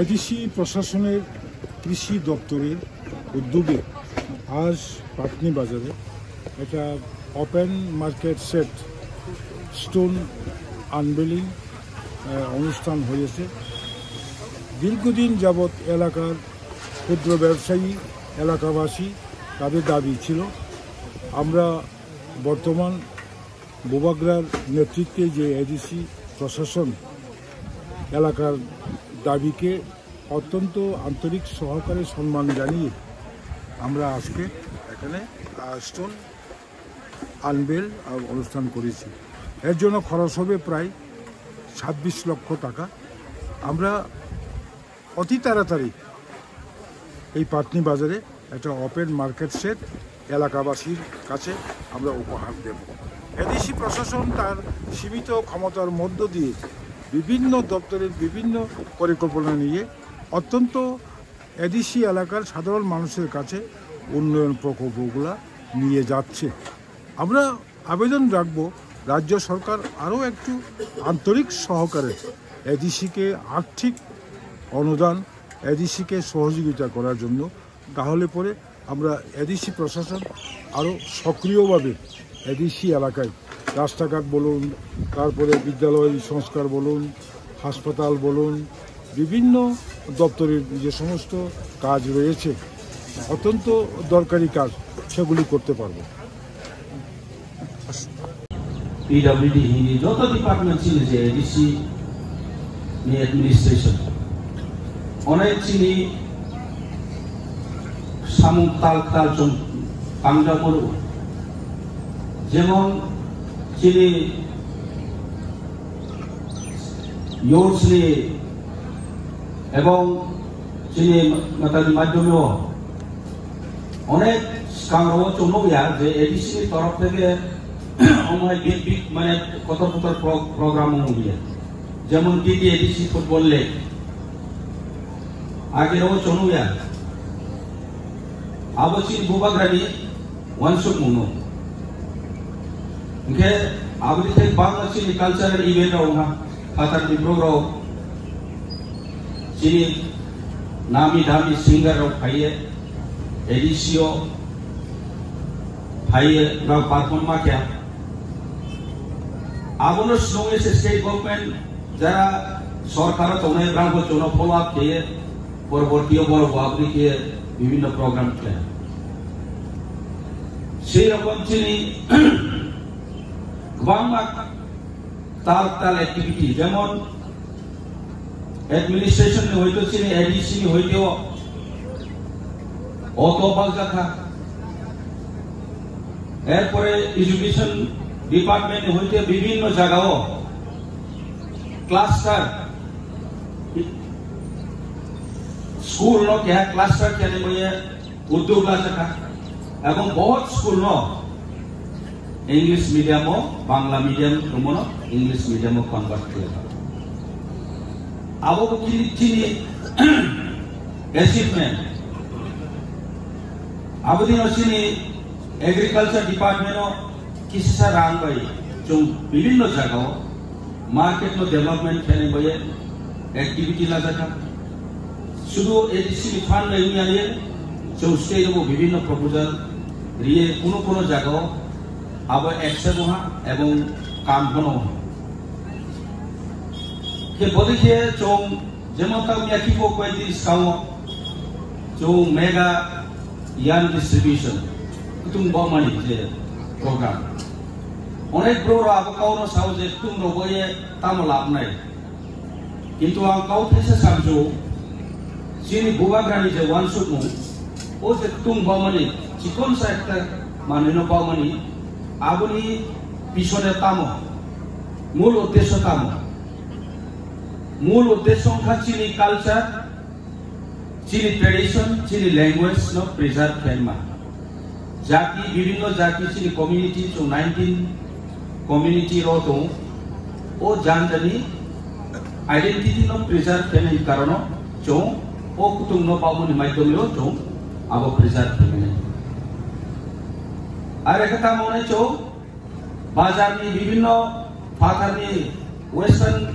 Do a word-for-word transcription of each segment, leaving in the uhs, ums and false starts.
এডিসি প্রশাসনের কৃষি দপ্তরের উদ্যোগে আজ পাটনি বাজারে একটা open market set stone unveiling অনুষ্ঠান হয়েছে। দীর্ঘদিন যাবৎ এলাকার ক্ষুদ্র ব্যবসায়ী, এলাকাবাসী তাদের দাবি ছিল, আমরা বর্তমান বুবাগ্রার নেতৃত্বে যে এডিসি প্রশাসন এলাকার দাবিকে অত্যন্ত আন্তরিক সহকারে সম্মান জানিয়ে আমরা আজকে এখানে স্টোন আনভেল অনুষ্ঠান করেছি। এর জন্য খরচ হবে প্রায় ছাব্বিশ লক্ষ টাকা। আমরা অতি তাড়াতাড়ি এই পাটনি বাজারে একটা ওপেন মার্কেট সেট এলাকাবাসীর কাছে আমরা উপহার দেব। এডিসি প্রশাসন তার সীমিত ক্ষমতার মধ্য দিয়ে বিভিন্ন দপ্তরের বিভিন্ন পরিকল্পনা নিয়ে অত্যন্ত এডিসি এলাকার সাধারণ মানুষের কাছে উন্নয়ন প্রকল্পগুলা নিয়ে যাচ্ছে। আমরা আবেদন রাখব রাজ্য সরকার আরও একটু আন্তরিক সহকারে এডিসিকে আর্থিক অনুদান, এডিসিকে সহযোগিতা করার জন্য। তাহলে পরে আমরা এডিসি প্রশাসন আরও সক্রিয়ভাবে এডিসি এলাকায় রাস্তাঘাট বলুন, তারপরে বিদ্যালয় সংস্কার বলুন, হাসপাতাল বলুন, বিভিন্ন দপ্তরের যে সমস্ত কাজ রয়েছে, অত্যন্ত দরকারি কাজ, সেগুলি করতে পারবো। PWD hini joto department chini je ADC ni administration onek chini samung tal tal chong pangda moro, jemon chini youths ni ebong chini matani madhyome o onek swkangrok o chwng nukya je ADC ni torof theke omo hai big big mane kotor kotor pro-, program wngya, jemon T T A D C football league. Age rok o chwng nukya, abo chini bubagrani wansukmung no. Hwnkhe aboni thai bangma chini cultural event rok wngkha, phatarni borok rok chini nami dami singer rok phaiye, A D C o phaiye, rok perform ma khe. Abono swrwngwi se state government jara sorkaro tongnai, brang bo chwngno follow up khaiye, porbortio borok bo aboni khe bibhinno program khlai. Sei rokom chini kwbangma tal tal activity, jemon administration ni hoito chini A D C ni hoito auto bag jakha, erpore education department ni hoito bibhinno jagao cluster, school no keha cluster khe ni boye udyog lajakha, ebong bahut school no English medium o, Bangla medium tongmano English medium o convert khlai. Abo bo chini, chini achievement. Abo dino chini agriculture department o kisisa rang bai chwng bibhinno jagao market no development khainai bai activity lajakha. Sudu A D C ni fund bai wngya ye, chwng state o bibhinno proposal riye kuno kuno jagao abo accept wngha ebong kam hono wngha. Khe bodi khe chwng jemon tamo ya kibo koi din skao chwng mega yarn distribution kutung bomani je program. Onek bro abo kaono sao je kutung rogo ye tamo labnai. Kintu ang kau thaisa samjou, chini bubagrani je wansukmung, o je kutung bomani, chikon sa ekta manwino bomani, aboni pisone tamo, mul uddesho tamo. Mul uddesho wngkha chini culture, chini tradition, chini language no preserve khaima. Jati, bibhinno jati chini community, chwng nineteen community rok tongo. O jani jani identity no preserve khainai karono chwng o kutung no paboni maidhyome o chwng abo preserve khainai. Are khe tamo nai chwng bazar ni bibhinno phatar ni western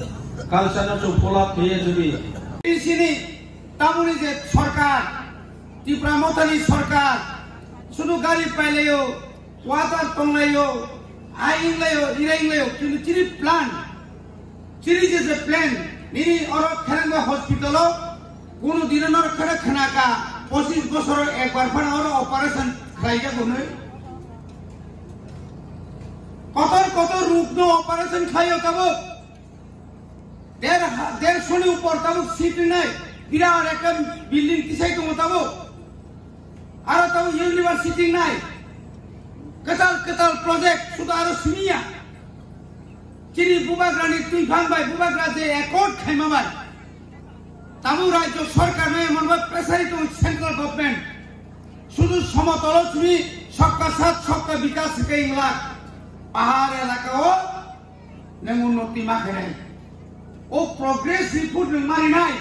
culture no chwng follow khe jodi chini Tamoni je sorkar, Tipra Mothani sorkar, sudu gari pailaio, water tonglaio, ai wnglaio, ira wnglaio, kintu chini plan, chini je je plan, nini oro Kherengba hospital o, kunu dino noro khana khana ka, pochis bosor ekbar phano oro operation khlaijak hwnwi. Kotor kotor rukno operation khlaio tabuk. Der ha-, dershoni upor tabuk seat wngnai, birat ekta building tisai tongo tabuk. Aro tabuk university wngnai, kwtal kwtal project sudu aro siniya. Chini bubagrani twiphang bai bubagra je accord khaima bai. Tabuk rajyo sorkar no emon bai pressure tongo central government. Sudu somotolo chini sabka saath sabka vikas hwnkhe wngla. Pahar elaka o nwng unnoti ma khainai. O progress report nwng marinai.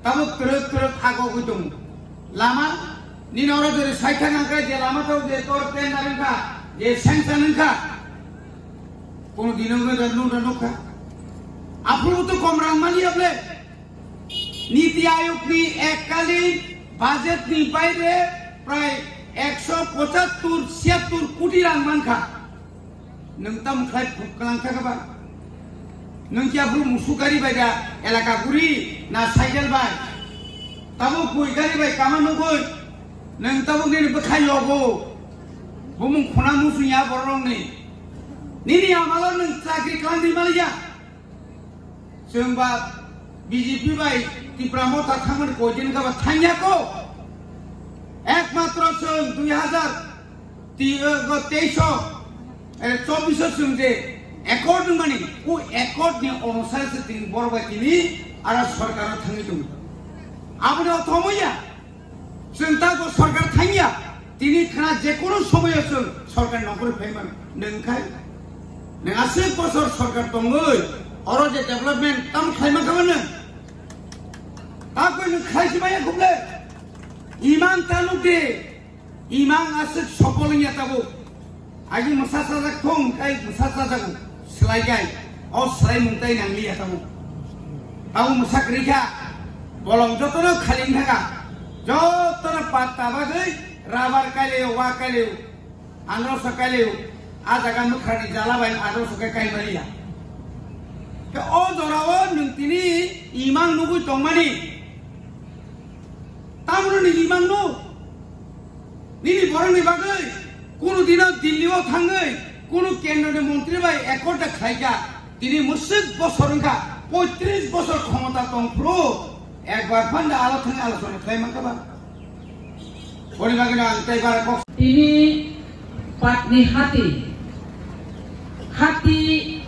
Tabuk twrwk twrwk agogwi tongo. Lama nini oro jori saitha nangkha je lama tabuk je tor tender wngkha, je sanction wngkha. Kono dino wngkha da nukha. Aphuru to kom rang mani able. Niti Ayog ni ekkalin budget ni baire prai ekso pochattur siyattur koti rang mankha. Nwng tamo khlai phuk kalang thaka ba? Nwng kya bru musuk gari bai da elaka guri na cycle bai? Tamo bui gari bai kama nugui. Nwng tamo nini bwkhai yogo. Bumung khuna musu ya borok ni. Nini amalo nwng chakri khlai di maliya. Chwng ba B J P bai Tipra Motha thangmani koidin kha ba thangya ko. Ekmatro chwng dui hazar ti-, eh, go teis o, eh, chobbish o chwng je accord wngmani, o accord ni onusare se tini borok bai tini ara sorkar o thangwi tongo. Aboni othomo ya. Chwng ta bo sorkar thangya, tini khna je kono somoyo chwng sorkar nokori phai mano. Nwng khai, nwng aswk bosor sorkar tongwi, oro je development tamo khlai mankha nwng? Ta koi nwng khlai si maya khuble? Imang ta nuk de, imang aswk sopol wngya tabuk. Agi mwsa sajak thung, tai mwsa sajak slai kai. O slai mung tai nang liya tamo. Tamo mwsa kwrwi kha. Bolong jotono khali wng thaka. Jotono patta bagwi rubber kailio, wa kailio. Andro sa kailio. A jaga mwkhrani jala bai andro sa kai kai maliya. Ke o jora o nwng tini imang nugui tongmani. Tamrwni imangno nini borokni bagwi kunu dino Delhi o thangwi kunu kendroni montri bai accord da khlaikha. Tini mwswk bosor wngkha, poitris bosor khomota tongphuru ekbar phanda alo thangwi alochona khlai mankha ba? Boni bagwino ang tei bara kok. Tini patni hati, hati,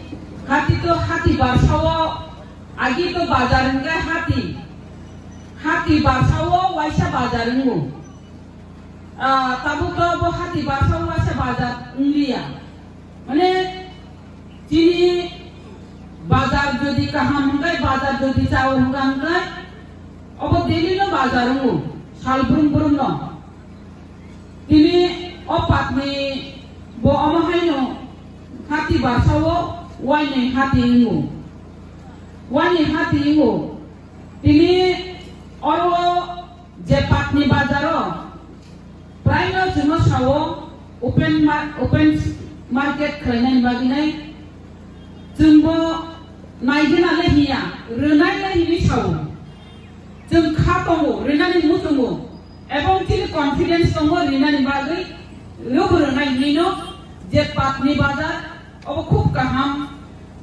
hati to hati barsao. Agi to bazar hwnkhe hati. Hati barsao waisa bazar wngo. Ah, tabuk to bo hati barsao waisa bazar wngliya. Mane chini bazar jodi kaham hwnkhe, bazar jodi chao hwnkha hwnkhe, obo daily no bazar wngo, sal brum brum no. Tini o patni bo omo haino hati barsao waini hati wngo. Waini hati wngo. Tini oro je patni bazaro praino chwngno sao open mar-, open market khlainani bagwi nai. Chwngbo naigwna le hiya, rwnai le hinwi sao. Chwng kha tongo, rwnani muchungo, ebong chini confidence tongo rwnani bagwi, rwbo rwnai hinwi no je patni bazar, obo khub kaham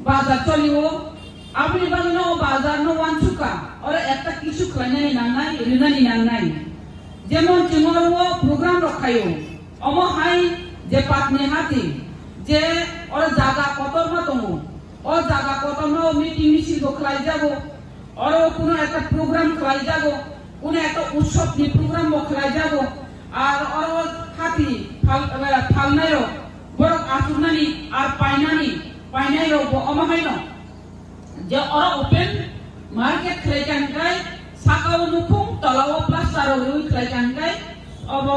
bazar cholio, aboni bagwi no o bazar no wansukha, oro ekta kisu khlainani nangnai, rwnani nangnai. Jemon chwng oro o program rok khaio, omo hai je patni hati, je oro jaga kotorma tongo, o jaga kotorma o meeting misil bo khlaijago, oro kuno ekta program khlaijago, kuno ekta utsob ni program bo khlaijago, ar oro hati phal-, eh, phalnai rok, borok achuknani ar painani, painai rok bo omo haino. Je oro open market khlai kha hwnkhe, saka o nukhung, tola o plaster rok rwi khlai kha hwnkhe, obo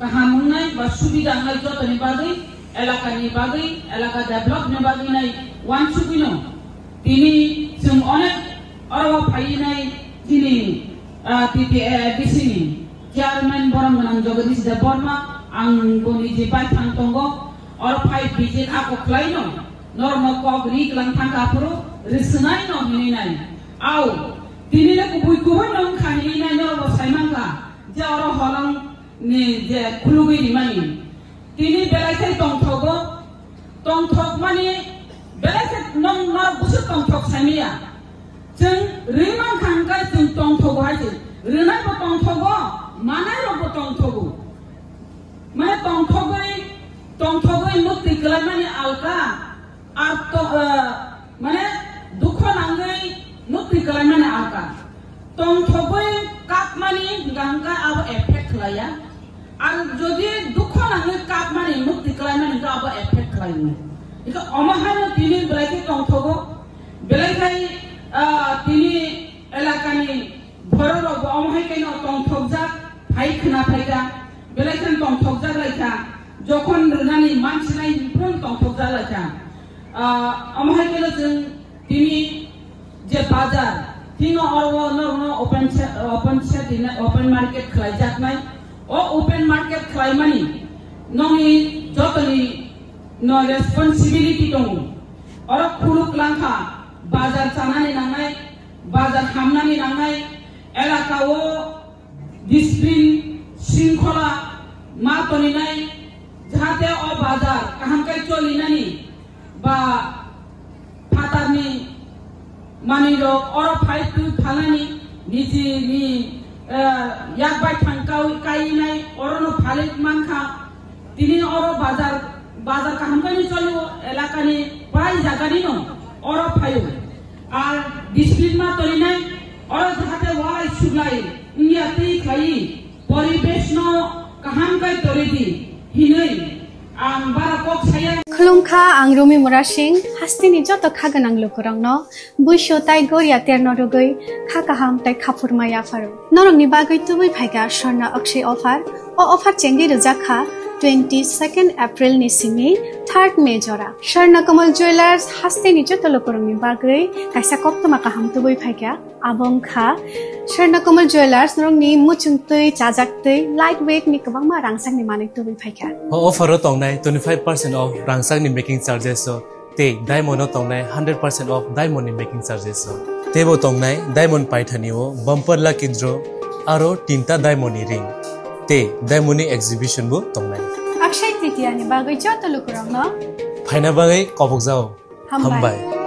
kaham wngnai ba subida wngnai jotoni bagwi, elakani bagwi, elaka developni bagwi nai wansugwino. Tini chwng onek oro phaiwi nai chini Ah, T T A D C ni chairman borom gwnang Jagadish Debbarma, ang boni je baithang tongo, oro phai visit ako khlaino, norokno kok ri klang thangkha aphuru ri swnaino hinwi nai. Au, tini le kubui kubui no wngkha hinwi nai norok bo sai mankha je oro holong ni je khulugwi rimani. Tini belai khe tongthogo, tongthokmani belai khe nong norok busu tongthok saimaya. Chwng rwi mankha hwnkhe chwng tongthogo hai se. Rwnai bo tongthogo, manai rok bo tongthogo. Mane tongthogwi, tongthogwi mukti kwlaimani alka. Ar to, eh, mane dukho nangwi mukti kwlaimani alka. Tongthogwi kapmani hwnkha hwnkhe abo effect khlaiya. Ar jodi dukho nangwi kapmani mukti kwlaimani hwnkhe abo effect khlaio. Hwnkhe omo haino tini belai khe tongthogo. Belai khai, ah, tini elakani borok rok bo omo hai khe no tongthokjak phai khna phaikha. Belai khe tongthokjak laikha. Jokhon rwnani mansinai phun tongthokjak laikha. Ah, omo hai khe no chwng tini je bazar, tino oro norokno open se-, open se-, open market khlaijaknai. O open market khlaimani nongni jotoni no responsibility tongo. Oro khuluk langkha, bazar chanani nangnai, bazar hamnani nangnai, elaka o discipline, shringkhola ma toninai, jahate o bazar kaham khe cholinani ba phatarni manwirok oro phai twi phalnani nijini, eh, yak bai thang kai-, kainai orono phalwi mankha. Tini oro bazar, bazar kaham khe ni choli o elakani prai jaganino oro phaio. Ar discipline ma torinai, oro jahate walai suglai wngya twi khlai, poribeshno kaham khe toridi hinwi ang bara kok saya. Khulumkha, ang Rumi Murasing, hasteni joto kha gwnang lukurokno buisu tai goria terno rwgwi kha kaham tai khaphurma yapharo. Norokni bagwi tubui phaikha Swarna Akshay offer. O offer chengwi rwjak kha twenty second April ni simi third May jora. Swarna Kamal Jewellers hasteni joto lukurokni bagwi kaisa koktwma kaham tubui phaikha. Abo wngkha Swarna Kamal Jewellers, norokni muchung twi, chajak twi, light weight ni kwbangma rangchakni manwi tubui phaikha. O offer o tongnai twenty five percent off rangchakni making charges o. Tei diamond o tongnai hundred percent off diamond ni making charges o. Teibo tongnai diamond paithani o bumper lucky draw aro tinta diamond ni ring. Tei diamond ni exhibition bo tongnai. Akshay Tritiya ni bagwi joto lukurokno phaina bagwi kobokjao. Hambai. Hambai.